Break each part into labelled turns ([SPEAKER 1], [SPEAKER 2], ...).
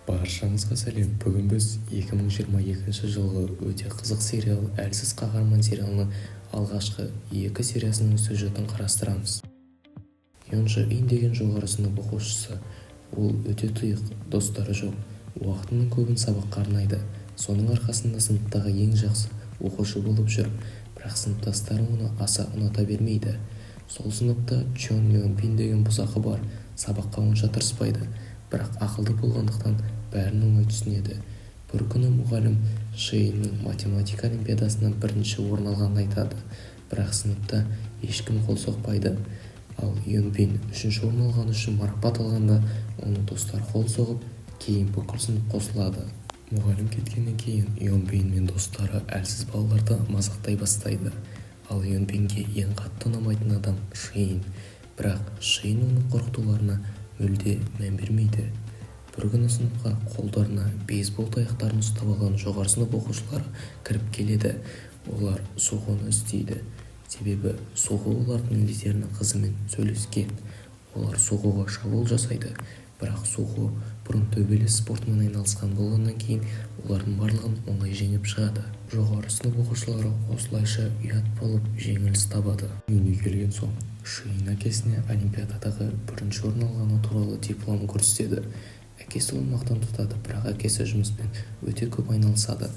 [SPEAKER 1] Баршаңызға сәлем! Бүгін біз 2022 жылғы өте қызық сериал «Әлсіз қаһарман» сериалының алғашқы екі сериясының сюжетін қарастырамыз. Ён Шы Ин деген жоғары сынып оқушысы. Ол өте тұйық, достары жоқ. Уақытының көбін сабаққа арнайды. Соның арқасында сыныптағы ең жақсы оқушы болып жүр. Бірақ сыныптастары оны аса ұната бермейді. Сол сыныпта Чон Ён Пин деген бұзақы бар. Сабаққа онша тырыспайды, бірақ ақылды болғандықтан бәрін оңай түсінеді. Бір күні мұғалім Шиынның математика олимпиадасынан бірінші орын алғанын айтады, бірақ сыныпта ешкім қол соқпайды. Ал Ён Пин үшінші орын алғаны үшін марапат алғанда, оның достары қол соғып, кейін бүкіл сынып қосылады. Мұғалім кеткеннен кейін Ён Пин мен достары әлсіз балаларды мазақтай бастайды. Ал Ён Пинге ең қатты ұнамайтын адам Шиын. Бірақ Шиын оның қорқытуларына мүлде мән бермейді. Бір күні сыныпқа қолдарына бейсбол таяқтарын ұстап алған жоғары сынып оқушылары кіріп келеді. Олар Сухоны іздейді, себебі Сухо олардың лидерінің қызымен сөйлескен. Олар Сухоға шабуыл жасайды, бірақ Сухо бұрын төбелес спортымен айналысқан болғаннан кейін, олардың барлығын оңай жеңіп шығады. Жоғары сынып оқушылары осылайша ұят болып, жеңіліс табады. Үйіне келген соң Шиын әкесіне олимпиададағы бірінші орын алғаны туралы дипломын көрсетеді. Әкесі оны мақтан тұтады, бірақ әкесі жұмыспен өте көп айналысады,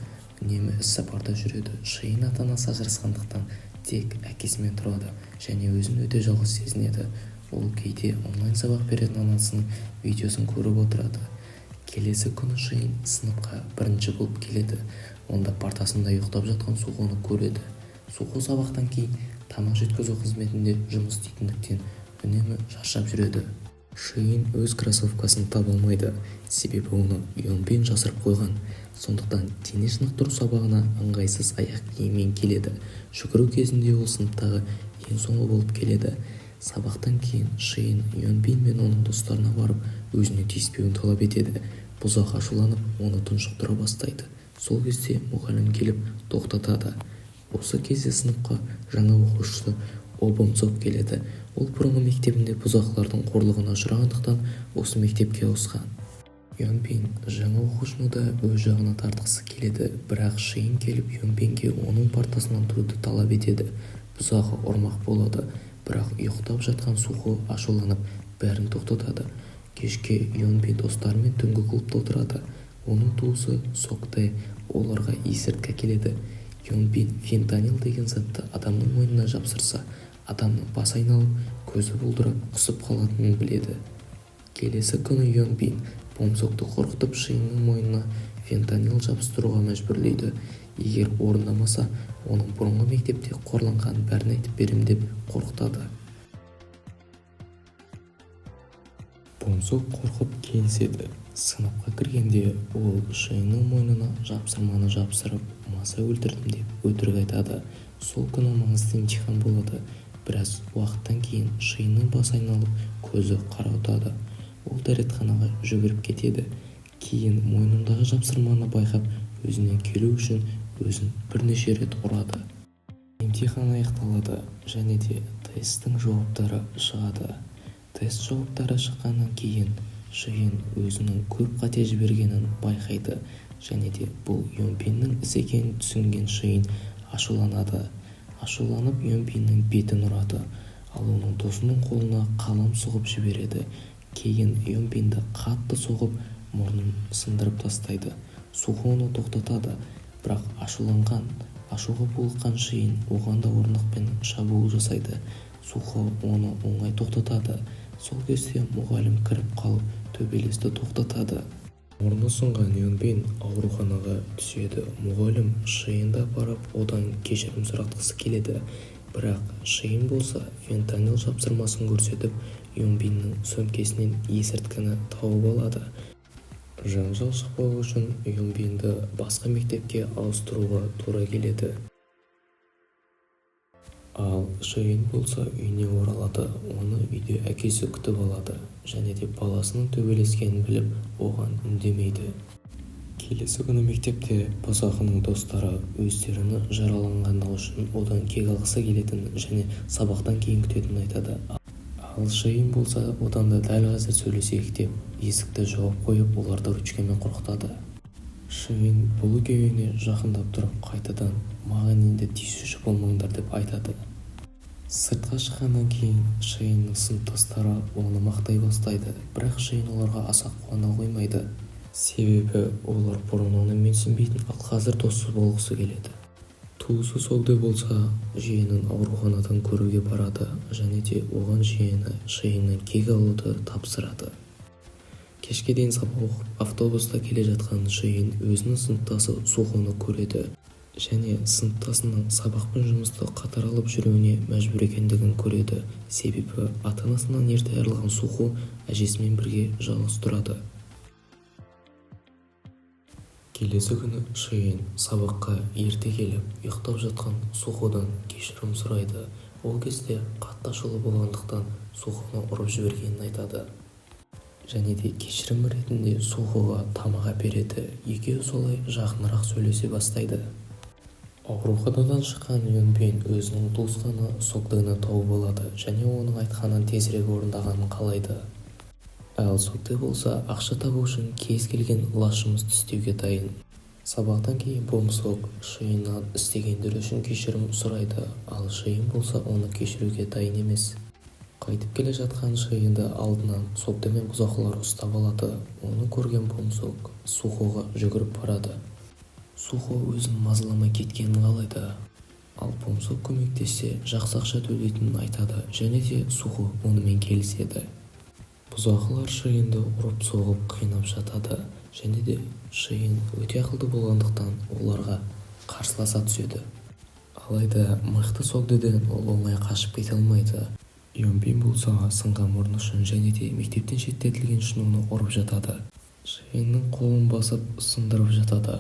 [SPEAKER 1] үнемі іссапарда жүреді. Шиын ата-анасы ажырасқандықтан, тек әкесімен тұрады және өзін өте жалғыз сезінеді. Ол кейде онлайн сабақ беретін анасының видеосын көріп отырады. Келесі күні Шиын сыныпқа бірінші болып келеді. Онда партасында ұйықтап жатқан Сухоны көреді. Сухо сабақтан кейін тамақ жеткізу қызметінде жұмыс істейтіндіктен, үнемі шаршап жүреді. Шиын өз кроссовкасын таба алмайды, себебі оны Йонбин жасырып қойған. Сондықтан дене шынықтыру сабағына ыңғайсыз аяқ киіммен келеді. Жүгіру кезінде ол сыныптағы ең соңғы болып келеді. Сабақтан кейін Шиын Йонбин мен оның достарына барып, өзіне тиіспеуін талап етеді. Бұзақы ашуланып, оны тұншықтыра бастайды. Сол кезде мұғалім келіп тоқтатады. Осы кезде сыныпқа жаңа оқушы О Бомсок келеді. Ол бұрынғы мектебінде бұзақылардың қорлығына ұшырағандықтан, осы мектепке ауысқан. Йонбин жаңа оқушыны да өз жағына тартқысы келеді, бірақ Шиын келіп, Йонбинге оның партасынан тұруды талап етеді. Бұзақы ұрмақ болады, бірақ ұйықтап жатқан Сухо ашуланып, бәрін тоқтатады. Кешке Йонбин достарымен түнгі клубта отырады. Оның туысы Сок Тэ оларға есірткі әкеледі. Йонбин фентанил деген затты адамның мойнына жапсырса, адамның басы айналып, көзі бұлдырап, құсып қалатынын біледі. Келесі күні Йонбин Бомсокты қорқытып, Шиынның мойнына фентанил жабыстыруға мәжбүрлейді. Егер орындамаса, оның бұрынғы мектепте қорланғанын бәрін айтып берем деп қорқытады. Бомсок қорқып келіседі. Сыныпқа кіргенде ол Шиынның мойнына жапсырманы жапсырып, маса өлтірдім деп өтірік айтады. Сол күні маңызды емтихан болады. Біраз уақыттан кейін Шиынның басы айналып, көзі қарауытады. Ол дәретханаға жүгіріп кетеді. Кейін мойнындағы жапсырманы байқап, өзіне келу үшін өзін бірнеше рет ұрады. Емтихан аяқталады және де тесттің жауаптары шығады. Тест жауаптары шыққаннан кейін Шиын өзінің көп қате жібергенін байқайды және де бұл Йонбиннің ісі екенін түсінген Шиын ашуланады. Ашуланып, Йонбиннің бетін ұрады, ал оның досының қолына қалам сұғып жібереді. Кейін Йонбинді қатты соғып, мұрнын сындырып тастайды. Сухо оны тоқтатады, бірақ ашуланған, ашуға булыққан Шиын оған да орындықпен шабуыл жасайды. Сухо оны оңай тоқтатады. Сол кезде мұғалім кіріп қалып, төбелесті тоқтатады. Мұрны сынған Йонбин ауруханаға түседі. Мұғалім Шиынды апарып, одан кешірім сұратқысы келеді, бірақ Шиын болса фентанил жапсырмасын көрсетіп, Йонбиннің сөмкесінен есірткіні тауып алады. Жанжал шықпау үшін Йонбинді басқа мектепке ауыстыруға тура келеді. Ал Шиын болса үйіне оралады. Оны үйде әкесі күтіп алады және де баласының төбелескенін біліп, оған үндемейді. Келесі күні мектепте бұзақының достары өздерінің жараланғандығы үшін одан кек алғысы келетінін және сабақтан кейін күтетінін айтады. Ал Ал Шиын болса, одан да дәл қазір сөйлесейік деп, есікті жауып қойып, оларды ручкамен қорқытады. Шиын бұл екеуіне жақындап тұрып, қайтадан маған енді тиісуші болмаңдар деп айтады. Сыртқа шыққаннан кейін Шиынның сыныптастары оны мақтай бастайды, бірақ Шиын оларға аса қуана қоймайды. Себебі олар бұрын оны менсінбейтін, ал қазір досы болғысы келеді. Туысы Согде болса, жиенін ауруханадан көруге барады және де оған жиені Шиыннан кек алуды тапсырады. Кешке дейін сабақ оқып, автобуста келе жатқан Шиын өзінің сыныптасы Сухоны көреді және сыныптасының сабақ пен жұмысты қатар алып жүруіне мәжбүр екендігін көреді. Себебі ата-анасынан ерте айырылған Сухо әжесімен бірге жалғыз тұрады. Келесі күні Шиын сабаққа ерте келіп, ұйықтап жатқан Суходан кешірім сұрайды. Ол кезде қатты ашулы болғандықтан Сухоны ұрып жібергенін айтады. Және де кешірім ретінде Сухоға тамақ әпереді. Екеуі солай жақынырақ сөйлесе бастайды. Ауруханадан шыққан Юнбин өзінің туысқаны Согдыны тауып алады және оның айтқанын тезірек орындағанын қалайды. Ал Согды болса, ақша табу үшін кез келген лас жұмысты істеуге дайын. Сабақтан кейін Бомсок Шиыннан істегендері үшін кешірім сұрайды, ал Шиын болса, оны кешіруге дайын емес. Қайтып келе жатқан Шиынды алдынан Согды мен бұзақылар ұстап алады. Оны көрген Бомсок Сухоға жүгіріп барады. Сухо өзін мазаламай кеткенін қалайды. Ал Бомсок көмектессе, жақсы ақша төлейтінін айтады және де Сухо онымен келіседі. Бұзақылар Шиынды ұрып-соғып, қинап жатады және де Шиын өте ақылды болғандықтан оларға қарсыласа түседі. Алайда мықты Согдыдан ол оңай қашып кете алмайды. Йонбин болса, сынған мұрны үшін және де мектептен шеттетілген үшін оны ұрып жатады. Шиынның қолын басып, сындырып жатады.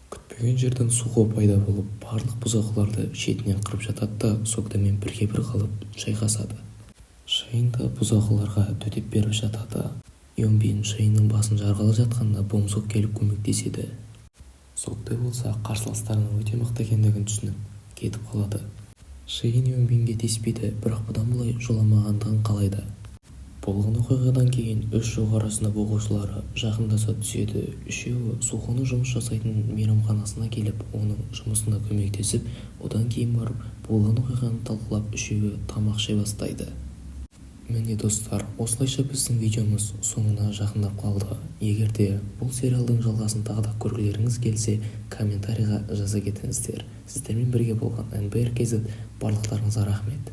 [SPEAKER 1] Күтпеген жерден Сухо пайда болып, барлық бұзақыларды шетінен қырып жатады да, Согдымен бірге-бір қалып шайқасады. Шиын да бұзақыларға төтеп беріп жатады. Йонбин Шиынның басын жарғалы жатқанда Бомсок келіп көмектеседі. Согды болса, қарсыластарының өте мықты екендігін түсініп, кетіп қалады. Шиын Йонбинге тиіспейді, бірақ бұдан былай жоламағандығын қалайды. Болған оқиғадан кейін үш жоғары сынып оқушылары жақындаса түседі. Үшеуі Сухоның жұмыс жасайтын мейрамханасына келіп, оның жұмысына көмектесіп, одан кейін барып болған оқиғаны талқылап, үшеуі тамақ іше бастайды. Міне, достар, осылайша біздің видеомыз соңына жақындап қалды. Егер де бұл сериалдың жалғасын тағы да көргілеріңіз келсе, комментарийға жаза кетіңіздер. Сіздермен бірге болған НБР KZ. Барлықтарыңызға рахмет.